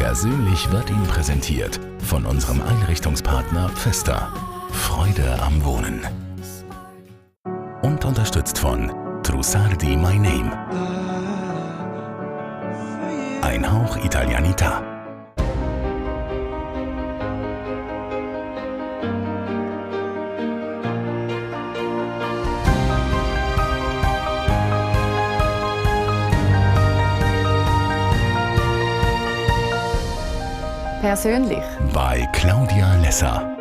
Persönlich wird Ihnen präsentiert von unserem Einrichtungspartner Pfister. Freude am Wohnen. Und unterstützt von Trussardi My Name. Ein Hauch Italianità. Persönlich. Bei Claudia Lesser.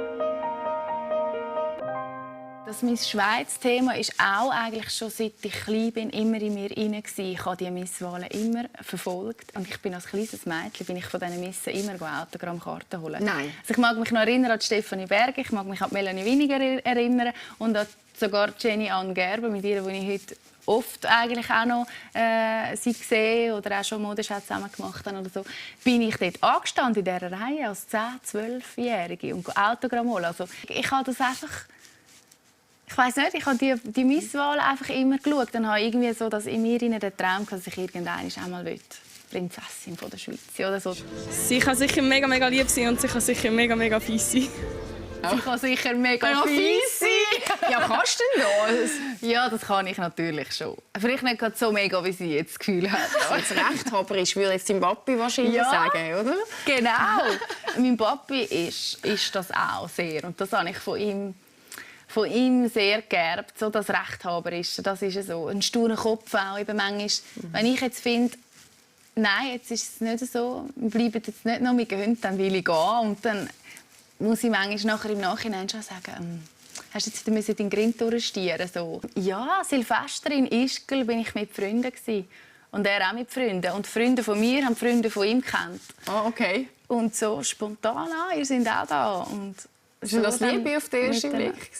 Das Miss Schweiz-Thema ist auch eigentlich schon seit ich klein bin immer in mir inne gsi. Ich habe die Misswahlen immer verfolgt und ich bin als kleines Mädchen von diesen Missen immer Autogrammkarten holen. Nein. Also ich mag mich noch erinnern an Stefanie Berger, ich mag mich an Melanie Winiger erinnern und an sogar Jenny Ann Gerber, mit ihr, die ich heute oft eigentlich auch noch sie gesehen oder auch schon Modeschau zusammen gemacht haben oder so, bin ich dort angestanden in dieser Reihe als 10-, 12-Jährige und Autogramm holen. Also ich habe das einfach, ich weiss nicht, ich habe die Misswahl einfach immer geschaut. Dann habe ich irgendwie so, dass in mir den Traum, dass ich irgendwann einmal Prinzessin von der Schweiz oder so. Sie kann sicher mega, mega lieb sein und sie kann sicher mega, mega fies sein. Sie kann sicher mega fies sein. Ja, kannst du denn das? Ja, das kann ich natürlich schon. Vielleicht nicht gerade so mega, wie sie jetzt das Gefühl hat. Als Rechthaber würde jetzt dein Papi wahrscheinlich sagen, oder? Genau. Mein Papi ist das auch sehr. Und das habe ich von ihm sehr geerbt. So das Rechthaber ist. Das ist so. Ein sturner Kopf auch. Eben manchmal, wenn ich jetzt finde, nein, jetzt ist es nicht so, wir bleiben jetzt nicht noch, wir gehen, dann will ich gehen. Und dann muss ich manchmal nachher im Nachhinein schon sagen, hast du jetzt wieder deinen Grind durchstieren? So. Ja, Silvester in Ischgl bin ich mit Freunden gewesen. Und er auch mit Freunden. Und Freunde von mir haben Freunde von ihm gekannt. Ah, okay. Und so spontan, ihr seid auch da. Und so war das Liebe auf den ersten Blick?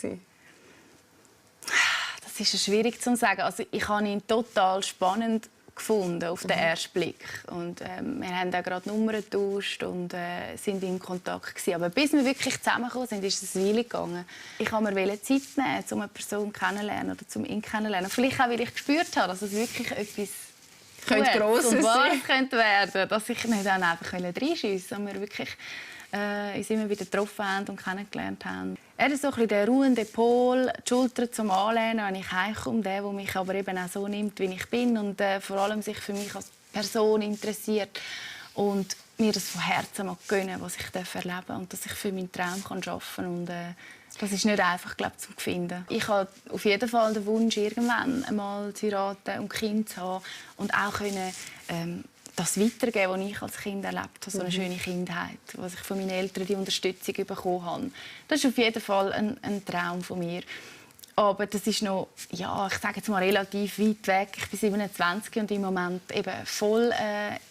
Das ist schwierig zu sagen. Also, ich habe ihn total spannend gefunden auf den ersten Blick. Und, wir haben auch gerade Nummern getauscht und sind in Kontakt gewesen. Aber bis wir wirklich zusammengekommen sind, ist es eine Weile gegangen. Ich wollte mir Zeit nehmen, um eine Person kennenzulernen oder um ihn kennenzulernen. Vielleicht auch, weil ich gespürt habe, dass es wirklich etwas Grosses und Wahres könnte werden, dass ich nicht dann einfach reinschiessen, sondern wir wirklich uns immer wieder getroffen haben und kennengelernt haben. Er ist so ein bisschen der ruhende Pol, die Schulter zum Anlehnen, wenn ich heimkomme, der mich aber eben auch so nimmt, wie ich bin und vor allem sich für mich als Person interessiert und mir das von Herzen mag gönnen, was ich erleben darf und dass ich für meinen Traum arbeiten kann. Und das ist nicht einfach, glaube ich, zu finden. Ich habe auf jeden Fall den Wunsch, irgendwann einmal zu heiraten und Kinder zu haben und auch können, das weitergeben, was ich als Kind erlebt habe, so eine schöne Kindheit, was ich von meinen Eltern die Unterstützung bekommen habe. Das ist auf jeden Fall ein Traum von mir. Aber das ist noch, ja, ich sage jetzt mal relativ weit weg. Ich bin 27 und im Moment eben voll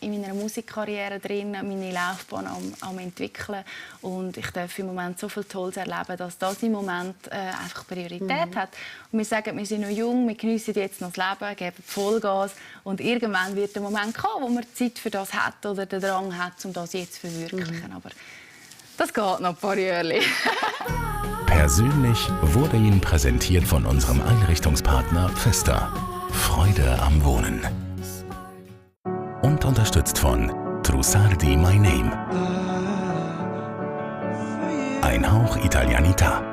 in meiner Musikkarriere drin, meine Laufbahn am entwickeln und ich darf im Moment so viel Tolles erleben, dass das im Moment einfach Priorität hat. Und wir sagen, wir sind noch jung, wir geniessen jetzt noch das Leben, geben Vollgas und irgendwann wird der Moment kommen, wo man Zeit für das hat oder den Drang hat, um das jetzt zu verwirklichen. Aber das geht noch ein paar Jahre. Persönlich wurde Ihnen präsentiert von unserem Einrichtungspartner Pfister. Freude am Wohnen. Und unterstützt von Trussardi My Name. Ein Hauch Italianità.